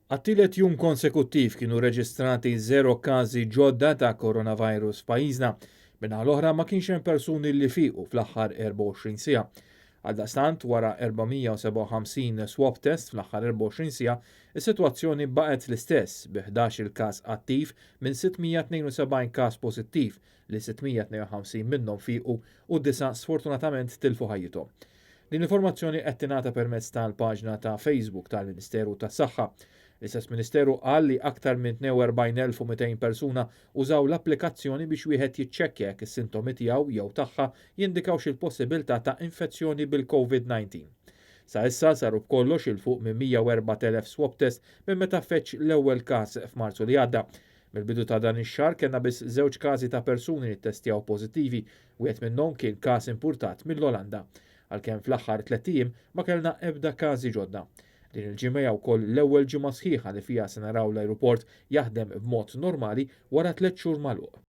Għat-tielet jum konsekuttiv kienu reġistrati żero każi ġodda ta' coronavirus f'pajjiżna. Min-naħa l-oħra ma kienx hemm persuni li fiequ fl-aħħar 24 siegħa. Għaldaqstant, wara 457 swab test fl-aħħar 24 siegħa, is-sitwazzjoni baqgħet l-istess bi 11-il każ attiv minn 672 każ pożittiv li 652 minnhom fiequ u disgħa sfortunatament tilfu ħajjithom. Din l-informazzjoni qed tingħata permezz tal-paġna ta' Facebook tal-Ministeru tas-Saħħa. L-istess Ministeru qal li aktar minn 42,200 persuna użaw l-applikazzjoni biex wieħed jiċċekkja jekk is-sintomi tiegħu jew tagħha jindikawx il-possibilità ta' infezzjoni bil-COVID-19. Sa issa saru b'kollox 'il fuq minn 104,000 swab test minn meta feġġ l-ewwel każ f'Marzu li għadda. Mill-bidu ta' dan ix-xahar kellna biss żewġ każi ta' persuni li ttestjaw pożittivi, wieħed minnhom kien każ importat mill-Olanda. Għalkemm fl-aħħar tlett ijiem ma kellna ebda każi ġodda. Din il-ġimgħa hija wkoll l-ewwel ġimgħa sħiħa li fiha se naraw l-ajruport jaħdem b'mod normali wara tliet xhur magħluq.